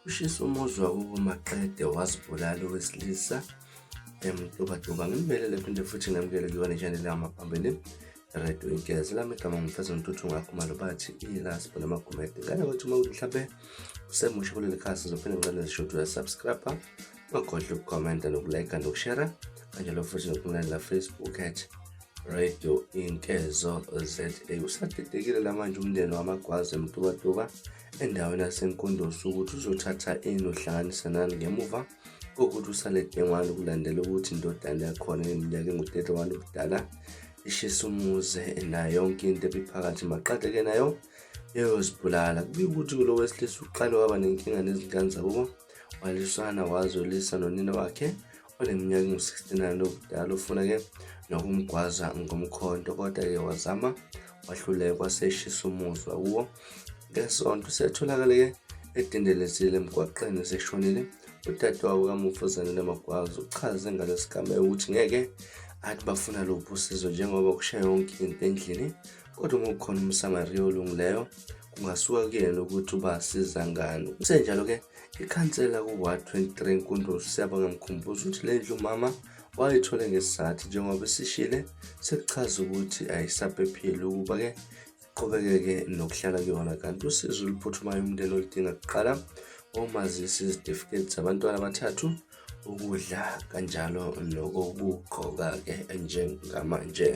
Ushisa umuzi wakubo maqede wazibulala owesilisa eMtubatuba. Ngimbelele phinde futhi ngamukele kuyona channel yamaphambili Radio Inkeze. Lami igama ngumfeza Ntuthu ngakhumalo bathi ilast bona amagumede. Ngane ukuthi uma mhlambe usemusha kuleli khasi uzophinde ngicela ngisho ukuthi uyasubscribe, ungakhohlwa ukukhomenta nokulike nokushare kanjalo futhi nokumlandela Facebook at Radio Inkezo ZA. Usadidekile lamanje umndeni wamagwazi eMtubatuba endaweni yaseNkundusi ukuthi uzothatha ini uhlanganisa nani ngemuva kokuthi usale dengwane kulandela ukuthi indodana yakhona eneminyaka engu-31 ubudala ishisa umuzi nayo yonke into ebiphakathi maqede-ke nayo eyozibulala. Kubikwa ukuthi kulo wesilisa uqale waba nenkinga nezingane zakubo waliswana wazolisa nonina wakhe oneminyaka engu-69 ubudala ufuna-ke nokumgwaza ngomkhonto kodwa-ke wazama wahluleka waseshisa umuzi wakuwo ngesonto. Usetholakale-ke edindelezile emgwaqeni eseshonile. Udadewabo kamufi uZanele Magwaza uchaze ngalesi sigameko ukuthi ngeke athi bafuna luphi usizo njengoba kusha yonke into endlini, kodwa uma kukhona umSamariya olungileyo kungasuka kuyena ukuthi ubasiza ngani. Kusenjalo-ke ikhansela ku-ward 23 Nkundusi Siyabonga Mkhumbuzo uthi le ndlu umama wayithole ngesizathu njengoba isishile sekuchaza ukuthi ayisaphephile ukuba-ke iqhubekeke nokuhlala kuyona, kanti usizo oluphuthumayo umndeni oludinga kuqala omazisi, izitifiketi zabantwana abathathu, ukudla kanjalo nokokugqoka-ke njengamanje.